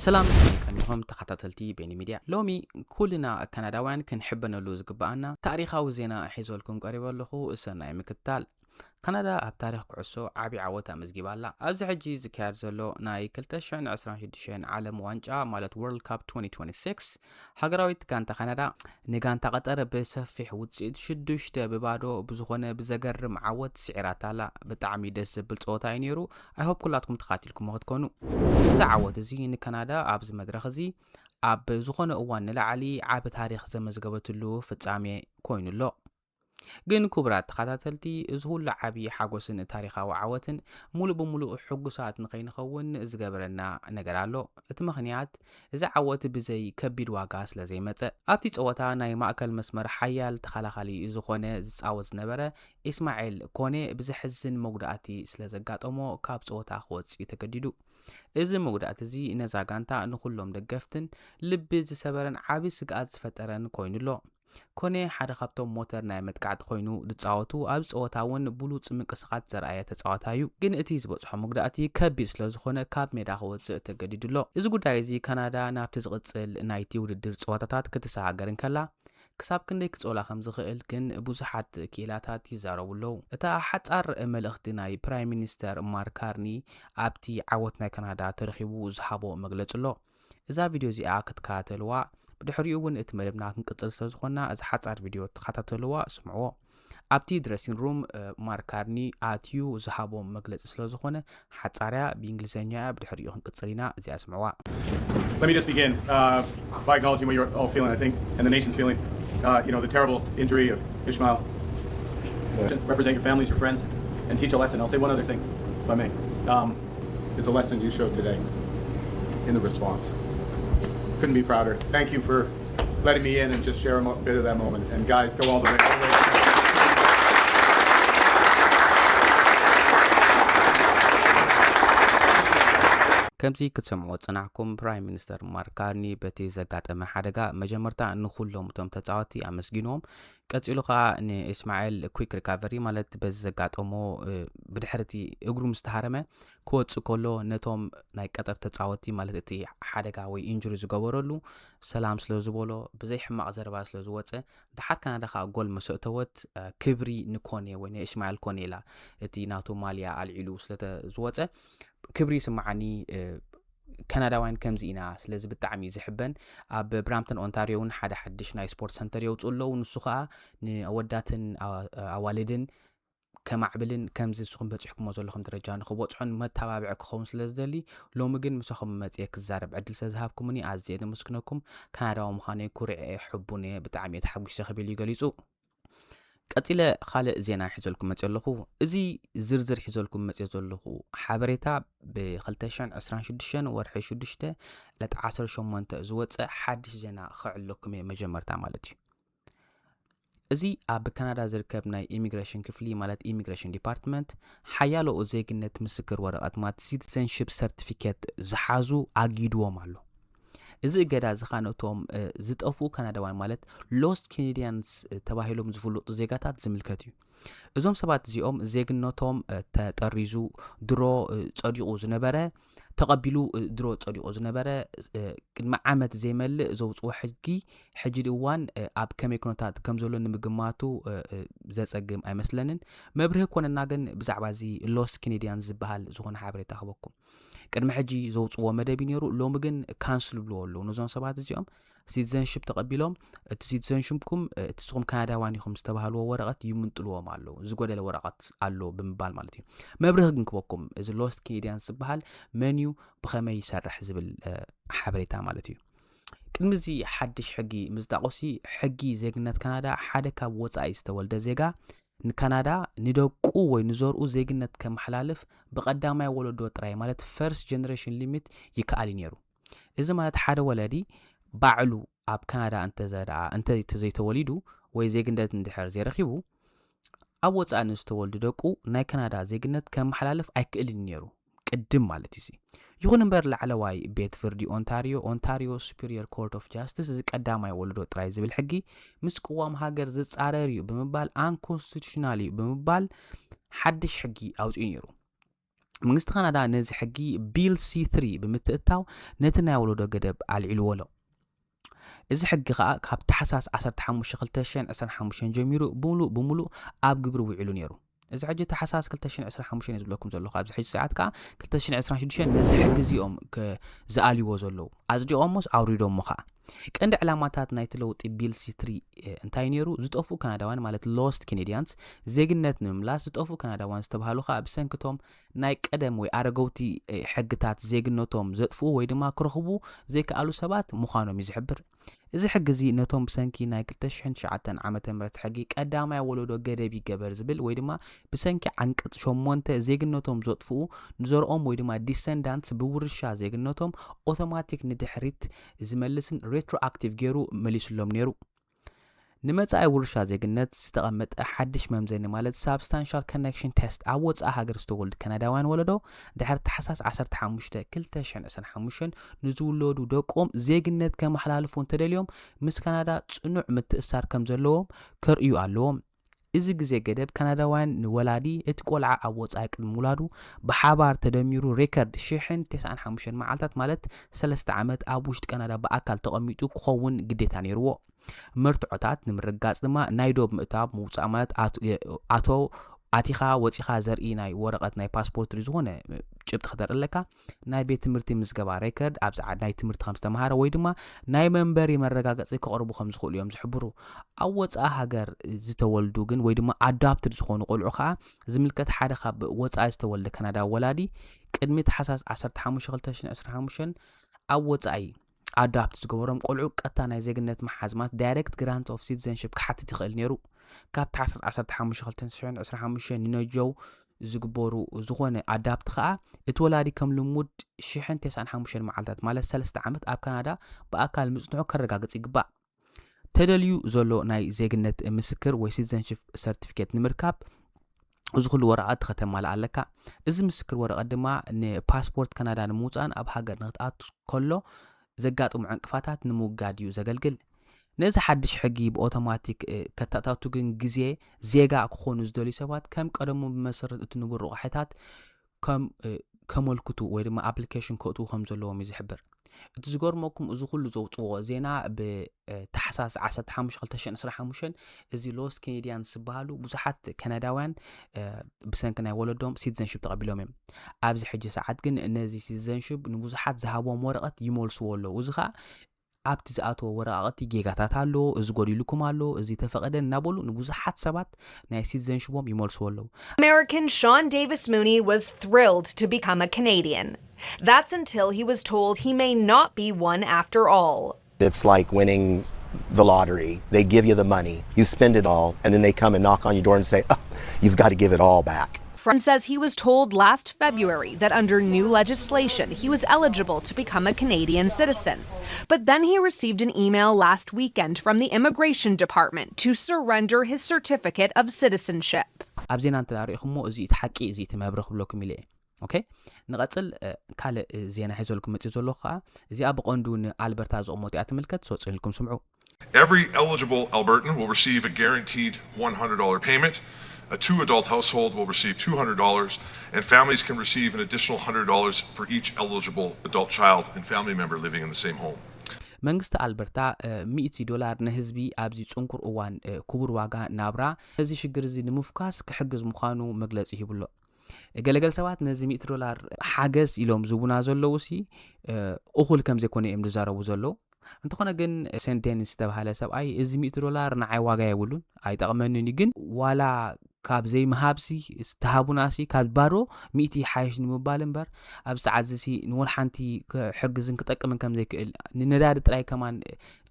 ሰላም ቀኒኹም ተኸታተልቲ ቤኒ ሚድያ። ሎሚ ኩልና ካናዳውያን ክንሕበነሉ ዝግብኣና ታሪኻዊ ዜና ሒዞልኩም ቀሪበ ኣለኹ። ሰናይ ምክትታል። ካናዳ ኣብ ታሪኽ ኩዕሶ ዓቢ ዓወት ኣመዝጊባ ኣላ። ኣብዚ ሕጂ ዝካየድ ዘሎ ናይ ክልተ ሽሕን ዕስራን ሽዱሽተን ዓለም ዋንጫ ማለት ወርልድ ካፕ twenty twenty-six ሃገራዊት ጋንታ ካናዳ ንጋንታ ቀጠር ብሰፊሕ ውጽኢት ሽዱሽተ ብባዶ ብዝኾነ ብዘገርም ዓወት ስዒራታ ኣላ። ብጣዕሚ ደስ ዘብል ጸወታ እዩ ነይሩ። I hope ኩላትኩም ተኻቲልኩሞ ክትኮኑ። እዚ ዓወት እዚ ንካናዳ ኣብዚ መድረኽ እዚ ኣብ ዝኾነ እዋን ንላዕሊ ዓቢ ታሪኽ ዘመዝገበትሉ ፍጻሜ ኮይኑ ኣሎ። ግን ክቡራት ተኸታተልቲ፣ እዚ ኩሉ ዓቢ ሓጎስን ታሪኻዊ ዓወትን ሙሉእ ብሙሉእ ሕጉሳት ንኸይንኸውን ዝገብረና ነገር ኣሎ። እቲ ምኽንያት፣ እዚ ዓወት ብዘይ ከቢድ ዋጋ ስለ ዘይመጸ። ኣብቲ ጸወታ ናይ ማእከል መስመር ሓያል ተኸላኻሊ ዝኾነ ዝጻወት ዝነበረ ኢስማኤል ኮኔ ብዘሕዝን መጉዳእቲ ስለ ዘጋጠሞ ካብ ጸወታ ክወጽእ እዩ ተገዲዱ። እዚ መጉዳእቲ እዚ ነዛ ጋንታ ንኹሎም ደገፍትን ልቢ ዝሰበረን ዓቢ ስግኣት ዝፈጠረን ኮይኑ ኣሎ። ኮኔ ሓደ ካብቶም ሞተር ናይ መጥቃዕቲ ኮይኑ ዝጻወቱ፣ ኣብ ጸወታ እውን ብሉጽ ምንቅስቓት ዘርኣየ ተጻዋታይ እዩ። ግን እቲ ዝበጽሖ መጉዳእቲ ከቢድ ስለ ዝኾነ ካብ ሜዳ ክወጽእ ተገዲዱ ኣሎ። እዚ ጉዳይ እዚ ካናዳ ናብቲ ዝቕጽል ናይቲ ውድድር ጸወታታት ክትሰጋገር እንከላ፣ ክሳብ ክንደይ ክጸውላ ከም ዝኽእል ግን ብዙሓት ክኢላታት ይዛረቡ ኣለዉ። እታ ሓጻር መልእኽቲ ናይ ፕራይም ሚኒስተር ማርክ ካርኒ ኣብቲ ዓወት ናይ ካናዳ ተረኺቡ ዝሃቦ መግለጺ ኣሎ። እዛ ቪድዮ እዚኣ ክትከታተልዋ፣ ብድሕሪኡ እውን እቲ መደብና ክንቅጽል ስለ ዝኾንና፣ እዚ ሓጻር ቪድዮ ተኸታተልዋ፣ ስምዕዎ። ኣብቲ ድረሲንግ ሩም፣ እ፣ ማርክ ካርኒ ኣትዩ ዝሃቦ መግለጺ ስለ ዝኾነ፣ ሓጻርያ ብእንግሊዝኛ እያ፣ ብድሕሪኡ ክንቅጽል ኢና፣ እዚኣ ስምዕዋ። Let me just begin, uh, by acknowledging what you're all feeling, I think, and the nation's feeling. Uh, you know, the terrible injury of Ishmael. Represent your families, your friends, and teach a lesson. I'll say one other thing, if I may. Um, is the lesson you showed today in the response. Couldn't be prouder. Thank you for letting me in and just share a mo- bit of that moment. And guys, go all the way. ከምዚ ክትሰምዕዎ ዝጸናሕኩም፣ ፕራይም ሚኒስተር ማርክ ካርኒ በቲ ዘጋጠመ ሓደጋ መጀመርታ ንኹሎም እቶም ተጻወትቲ ኣመስጊንዎም። ቀጺሉ ከኣ ንእስማኤል quick recovery ማለት በዚ ዘጋጠሞ፣ እ፣ ብድሕሪ እቲ እግሩ ምስ ተሃረመ ክወጽእ ከሎ ነቶም ናይ ቀጠር ተጻወትቲ ማለት እቲ ሓደጋ ወይ ኢንጁሪ ዝገበረሉ ሰላም ስለ ዝበሎ ብዘይ ሕማቕ ዘረባ ስለ ዝወጸ፣ ደሓር ካናዳ ከኣ ጎል ምስ ኣእተወት፣ እ፣ ክብሪ ንኮኔ ወይ ንእስማኤል ኮኔ ኢላ እቲ ናቱ ማልያ ኣልዒሉ ስለ ዝወጸ ክብሪ ይስምዓኒ። እ፣ ካናዳውያን ከምዚ ኢና፣ ስለዚ ብጣዕሚ እዩ ዝሕበን። ኣብ ብራምፕተን ኦንታርዮ እውን ሓደ ሓድሽ ናይ ስፖርት ሰንተር የውፅኡ ኣለዉ። ንሱ ከዓ ንኣወዳትን ኣዋ- ኣዋልድን ከማዕብልን ከምዚ ንስኹም በፂሕኩሞ ዘለኹም ደረጃ ንክበፅሑን መተባብዒ ክኸውን ስለ ዝደሊ ሎሚ ግን ምሳኹም መፅየ ክዛረብ ዕድል ስለ ዝሃብኩምኒ ኣዝየ ነመስግነኩም። ካናዳዊ ምዃነይ ኩርዕ እየ፣ ሕቡን እየ፣ ብጣዕሚ እየ ተሓጒሰ ክብል እዩ ገሊፁ። ቀፂለ ካልእ ዜና ሒዘልኩም መፅእ ኣለኹ። እዚ ዝርዝር ሒዘልኩም መፅእ ዘለኹ ሓበሬታ ብ2026 ወርሒ ሽዱሽተ ዕለት ዓሰርተ ሸሞንተ ዝወፀ ሓድሽ ዜና ክዕለኩም እየ መጀመርታ ማለት እዩ። እዚ ኣብ ካናዳ ዝርከብ ናይ ኢሚግሬሽን ክፍሊ ማለት ኢሚግሬሽን ዲፓርትመንት ሓያሎኡ ዜግነት ምስክር ወረቐት ማለት ሲቲዘንሽፕ ሰርቲፊኬት ዝሓዙ ኣጊድዎም ኣሎ። እዚ እገዳ እዚ ከዓ ነቶም፣ እ፣ ዝጠፍኡ ካናዳውያን ማለት ሎስት ኬኔዲያንስ፣ እ፣ ተባሂሎም ዝፍለጡ ዜጋታት ዝምልከት እዩ። እዞም ሰባት እዚኦም ዜግነቶም፣ እ፣ ተጠሪዙ ድሮ፣ እ፣ ጸዲቑ ዝነበረ ተቐቢሉ፣ እ፣ ድሮ ጸዲቑ ዝነበረ፣ እ፣ ቅድሚ ዓመት ዘይመልእ ዘውፅዎ ሕጊ ሕጂ እዋን፣ እ፣ ኣብ ከመይ ኩነታት ከም ዘሎ ንምግማቱ፣ እ፣ እ፣ ዘጸግም ኣይመስለንን። መብርሂ ኮነና ግን ብዛዕባ እዚ ሎስት ኬኔዲያን ዝበሃል ዝኾነ ሓበሬታ ክበኩም። ቅድሚ ሕጂ ዘውፅዎ መደብ እዩ ነይሩ። ሎሚ ግን ካንስል ብልዎ ኣለዉ። ነዞም ሰባት እዚኦም ሲቲዘንሽፕ ተቐቢሎም እቲ ሲቲዘንሽፕኩም፣ እ፣ እቲ ንስኹም ካናዳውያን ኢኹም ዝተባህልዎ ወረቐት ይምንጥልዎም ኣለዉ። ዝጎደለ ወረቐት ኣሎ ብምባል ማለት እዩ። መብርሂ ግን ክበኩም፣ እዚ ሎስት ኬኔዲያን ዝበሃል መን እዩ፣ ብኸመይ ይሰርሕ ዝብል፣ እ፣ ሓበሬታ ማለት እዩ። ቅድሚ እዚ ሓድሽ ሕጊ ምዝጣቑሲ ሕጊ ዜግነት ካናዳ ሓደ ካብ ወጻኢ ዝተወልደ ዜጋ ንካናዳ ንደቁ ወይ ንዘርኡ ዜግነት ከመሓላልፍ ብቐዳማይ ወለዶ ጥራይ ማለት ፈርስት ጀነሬሽን ሊሚት ይከኣል እዩ ነይሩ። እዚ ማለት ሓደ ወለዲ ባዕሉ ኣብ ካናዳ እንተዘደኣ እንተ ዘይተወሊዱ ወይ ዜግነት እንድሕር ዘይረኺቡ ኣብ ወጻኢ ንዝተወልዱ ደቁ ናይ ካናዳ ዜግነት ከመሓላልፍ ኣይክእልን ነይሩ ቅድም ማለት እዩ። ይኹን እምበር ላዕለዋይ ቤት ፍርዲ ኦንታሪዮ፣ ኦንታሪዮ ሱፐሪየር ኮርት ኦፍ ጃስቲስ፣ እዚ ቀዳማይ ወለዶ ጥራይ ዝብል ሕጊ ምስ ቅዋም ሃገር ዝጻረር እዩ ብምባል፣ ኣንኮንስቲቱሽናል እዩ ብምባል ሓድሽ ሕጊ ኣውጺኡ ነይሩ። መንግስቲ ካናዳ ነዚ ሕጊ ቢል ሲ ትሪ ብምትእታው ነቲ ናይ ወለዶ ገደብ ኣልዒልዎ ኣሎ። እዚ ሕጊ ከኣ ካብ ታሕሳስ ዓሰርተ ሓሙሽተ ክልተ ሽሕን ዕስራን ሓሙሽተን ጀሚሩ ብምሉእ ብምሉእ ኣብ ግብሪ ውዒሉ ነይሩ። እዚ ሕጂ ታሕሳስ ክልተ ሽሕን ዕስራን ሓሙሽተን እየ ዝብለኩም ዘለኹ። ኣብዚ ሕጂ ሰዓት ከኣ ክልተ ሽሕን ዕስራን ሽዱሽተን ነዚ ሕጊ እዚኦም ከ-፣ ዝኣልይዎ ዘለዉ። ኣጽዲቖሞስ ኣውሪዶሞ ከኣ። ቀንዲ ዕላማታት ናይቲ ለውጢ ቢል ሲ ትሪ፣ እ፣ እንታይ ነይሩ? ዝጠፍኡ ካናዳውያን ማለት ሎስት ኬኔዲያንስ ዜግነት ንምምላስ ዝጠፍኡ ካናዳውያን ዝተባህሉ ከኣ ብሰንክቶም ናይ ቀደም ወይ ኣረገውቲ፣ እ፣ ሕግታት ዜግነቶም ዘጥፍኡ ወይ ድማ ክረኽቡ ዘይከኣሉ ሰባት ምዃኖም እዩ ዝሕብር። እዚ ሕጊ እዚ ነቶም ብሰንኪ ናይ ክልተ ሽሕን ትሽዓተን ዓመተ ምህረት ሕጊ ቀዳማይ ወለዶ ገደብ ይገበር ዝብል ወይ ድማ ብሰንኪ ዓንቀጽ ሸሞንተ ዜግነቶም ዘጥፍኡ ንዘርኦም ወይ ድማ ዲሰንዳንትስ ብውርሻ ዜግነቶም ኦቶማቲክ ንድሕሪት ዝመልስን ሬትሮኣክቲቭ ገይሩ መሊስሎም ነይሩ። ንመጻኢ ውርሻ ዜግነት ዝተቐመጠ ሓድሽ መምዘኒ ማለት ሳብስታንሻል ኮኔክሽን ቴስት ኣብ ወጻኢ ሃገር ዝተወልዱ ካናዳውያን ወለዶ ድሕሪ ታሕሳስ ዓሰርተ ሓሙሽተ ክልተ ሽሕን ዕስራን ሓሙሽተን ንዝውለዱ ደቆም ዜግነት ከመሓላልፉ እንተደልዮም ምስ ካናዳ ጽኑዕ ምትእሳር ከም ዘለዎም ከርእዩ ኣለዎም። እዚ ግዜ ገደብ ካናዳውያን ንወላዲ እቲ ቆልዓ ኣብ ወጻኢ ቅድሚ ምውላዱ ብሓባር ተደሚሩ ሬከርድ ሽሕን ተስዓን ሓሙሽተን መዓልታት ማለት ሰለስተ ዓመት ኣብ ውሽጢ ካናዳ ብኣካል ተቐሚጡ ክኸውን ግዴታ ነይርዎ። መርትዖታት ንምርግጋጽ ድማ ናይ ዶብ ምእታው ምውጻእ ማለት ኣቶ፣ ኣቶ ኣቲኻ ወጺኻ ዘርኢ ናይ ወረቐት ናይ ፓስፖርት ዝኾነ ጭብጢ ክተርኢ ኣለካ። ናይ ቤት ትምህርቲ ምዝገባ ሬከርድ ኣብ ሰዓት ናይ ትምህርቲ ከም ዝተምሃረ ወይ ድማ ናይ መንበሪ መረጋገጺ ክቕርቡ ከም ዝኽእሉ እዮም ዝሕብሩ። ኣብ ወጻኢ ሃገር ዝተወልዱ ግን ወይ ድማ ኣዳፕትድ ዝኾኑ ቆልዑ ከኣ ዝምልከት ሓደ ካብ ወጻኢ ዝተወልደ ካናዳዊ ወላዲ ቅድሚ ታሕሳስ ዓሰርተ ሓሙሽተ ክልተ ሽሕን ዕስራን ሓሙሽተን ኣብ ወጻኢ ኣዳፕት ዝገበሮም ቆልዑ ቀጥታ ናይ ዜግነት ምሓዝ ማለት ዳይሬክት ግራንት ኦፍ ሲቲዘንሺፕ ክሓትት ይኽእል ነይሩ። ካብ ታሕሳስ ዓሰርተ ሓሙሽተ ክልተ ሽሕን ዕስራን ሓሙሽተን ንነጀው ዝግበሩ ዝኾነ ኣዳፕት ከኣ እቲ ወላዲ ከም ልሙድ ሽሕን ተስዓን ሓሙሽተን መዓልታት ማለት ሰለስተ ዓመት ኣብ ካናዳ ብኣካል ምጽንሑ ከረጋግጽ ይግባእ። ተደልዩ ዘሎ ናይ ዜግነት ምስክር ወይ ሲቲዘንሺፕ ሰርቲፊኬት ንምርካብ እዚ ኩሉ ወረቐት ከተማልእ ኣለካ። እዚ ምስክር ወረቐት ድማ ንፓስፖርት ካናዳ ንምውጻእን ኣብ ሃገር ንክትኣቱ ከሎ ዘጋጥሙ ዕንቅፋታት ንምውጋድ እዩ ዘገልግል። ነዚ ሓድሽ ሕጊ ብኦቶማቲክ፣ እ፣ ከተኣታቱ ግን ግዜ ዜጋ ክኾኑ ዝደልዩ ሰባት ከም ቀደሙ ብመሰረት እቲ ንቡር ረቑሒታት ከም፣ እ፣ ከመልክቱ ወይ ድማ ኣፕሊኬሽን ከእትዉ ከም ዘለዎም እዩ ዝሕብር። እቲ ዝገርመኩም እዚ ኩሉ ዘውጽዎ ዜና ብ፣ እ፣ ታሕሳስ ዓሰርተ ሓሙሽተ ክልተ ሽሕን ዕስራን ሓሙሽተን እዚ ሎስት ኬኔዲያንስ ዝበሃሉ ብዙሓት ካናዳውያን፣ እ፣ ብሰንኪ ናይ ወለዶም ሲቲዘንሺፕ ተቐቢሎም እዮም። ኣብዚ ሕጂ ሰዓት ግን ነዚ ሲቲዘንሺፕ ንብዙሓት ዝሃብዎም ወረቐት ይመልስዎ ኣለዉ። እዚ ኸኣ ኣብቲ ዝኣተወ ወረቓቕቲ ጌጋታት ኣሎ፣ እዚ ጎዲሉኩም ኣሎ፣ እዚ ተፈቐደ እናበሉ ንብዙሓት ሰባት ናይ ሲቲዘንሺፖም ይመልስዎ ኣለዉ። American Sean Davis Mooney was thrilled to become a Canadian. That's until he was told he may not be one after all. It's like winning the lottery. They give you the money, you spend it all, and then they come and knock on your door and say, "Oh, you've got to give it all back." Friend says he was told last February that under new legislation, he was eligible to become a Canadian citizen. But then he received an email last weekend from the Immigration Department to surrender his certificate of citizenship. ኣብ ዜና እንተ ርኢኹሞ እዚ እቲ ሓቂ እዚ እቲ መብረ ክብለኩም ኢለ እየ። ኦኬ፣ ንቐጽል። እ፣ ካልእ፣ እ፣ ዜና ሒዘልኩም መጽእ ዘለኹ ከኣ እዚኣ ብቐንዱ ንኣልበርታ ዝቕመጡ እያ ትምልከት። ሰው ጽንልኩም ስምዑ። Every eligible Albertan will receive a guaranteed one hundred dollar payment. A two adult household will receive two hundred dollars, and families can receive an additional one hundred dollars for each eligible adult child and family member living in the same home. መንግስቲ ኣልበርታ፣ እ፣ ሚእቲ ዶላር ንህዝቢ ኣብዚ ጽንኩር እዋን፣ እ፣ ክቡር ዋጋ ናብራ ነዚ ሽግር እዚ ንምፍካስ ክሕግዝ ምዃኑ መግለጺ ሂብሎ። ገለገለ ሰባት ነዚ ሚእቲ ዶላር ሓገዝ ኢሎም ዝቡና ዘለዉ ሲ፣ እ፣ እኹል ከም ዘይኮነ እዮም ዝዛረቡ ዘለዉ። እንተኾነ ግን ሴንት ዴኒስ ዝተባህለ ሰብኣይ፣ "እዚ ሚእቲ ዶላር ንዓይ ዋጋ የብሉን፣ ኣይጠቕመንን እዩ፣ ግን ዋላ ካብ ዘይምሃብሲ፣ ዝተሃቡናሲ ካብ ባዶ ሚእቲ ይሓይሽ ንምባል እምበር፣ ኣብ ሰዓት እዚ ሲ ንወላ ሓንቲ ክሕግዝን ክጠቅምን ከም ዘይክእል፣ ንነዳዲ ጥራይ ከማን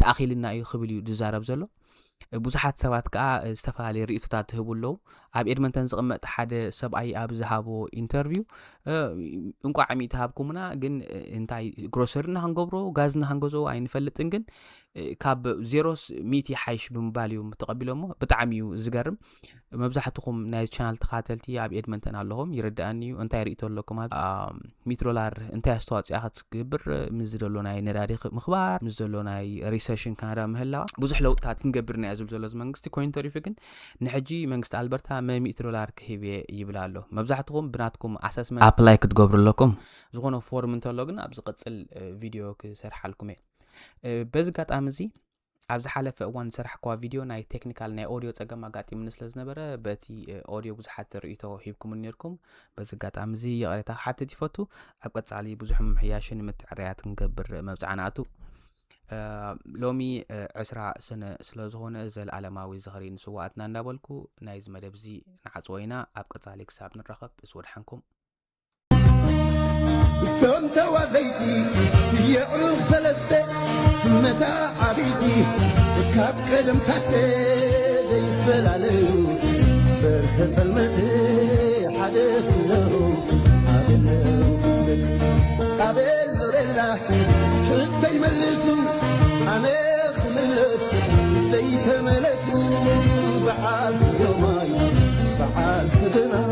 ተኣኺልና እዩ" ክብል እዩ ዝዛረብ ዘሎ። ብዙሓት ሰባት ከኣ ዝተፈላለየ ርእይቶታት ይህቡ ኣለዉ። ኣብ ኤድመንተን ዝቕመጥ ሓደ ሰብኣይ ኣብ ዝሃቦ ኢንተርቪው፣ እ፣ "እንቋዕ ሚእቲ ሃብኩምና፣ ግን እንታይ ግሮሰሪ እና ክንገብሮ፣ ጋዝ እና ክንገዝኦ ኣይንፈልጥን፣ ግን ካብ ዜሮስ ሚእቲ ሓይሽ ብምባል እዩ ተቐቢሎሞ። ብጣዕሚ እዩ ዝገርም። መብዛሕትኹም ናይ ቻናል ተኻተልቲ ኣብ ኤድመንተን ኣለኹም፣ ይርድኣኒ እዩ። እንታይ ርእይቶ ኣለኩም? ሚትሮላር እንታይ ኣስተዋፅኦ ክትገብር ምስ ዘሎ ናይ ነዳዲ ምኽባር፣ ምስ ዘሎ ናይ ሪሰሽን ካናዳ ምህላዋ ብዙሕ ለውጥታት ክንገብር ኢና ዝብል ዘሎ እዚ መንግስቲ። ኮይኑ ተሪፉ ግን ንሕጂ መንግስቲ ኣልበርታ መ ሚእቲ ዶላር ክህብ እየ ይብል ኣሎ። መብዛሕትኹም ብናትኩም ኣሰስመንት ኣፕላይ ክትገብሩ ኣለኩም። ዝኾነ ፎርም እንተሎ ግን ኣብ ዝቕፅል ቪድዮ ክሰርሓልኩም እየ። በዚ ኣጋጣሚ እዚ ኣብ ዝሓለፈ እዋን ዝሰራሕክዋ ቪድዮ ናይ ቴክኒካል ናይ ኦዲዮ ፀገም ኣጋጢሙኒ ስለ ዝነበረ በቲ ኦዲዮ ብዙሓት ርእይቶ ሂብኩምኒ ነርኩም። በዚ ኣጋጣሚ እዚ ይቕሬታ ክሓትት ይፈቱ። ኣብ ቀፃሊ ብዙሕ ምምሕያሽን ምትዕርያት ክንገብር መብፃዕና ኣቱ። ሎሚ ዕስራ ሰነ ስለ ዝኾነ ዘለኣለማዊ ዝኽሪ ንስዋኣትና እንዳበልኩ ናይዚ መደብ እዚ ንዓፅዎ ኢና። ኣብ ቀፃሊ ክሳብ ንራኸብ እስ ወድሓንኩም። እቶም ተዋዘይቲ የዕሩኽ ሰለስተ መታዓብይቲ ካብ ቀደም ካተ ዘይፈላለዩ በርሀ ጸልመት ሓደ ስለው ኣበለው ኣበል ኑረላ ሕዝተይ መልሱ ኣነ ክምለስ ዘይተመለሱ በዓል ስደማይ በዓል ስደማይ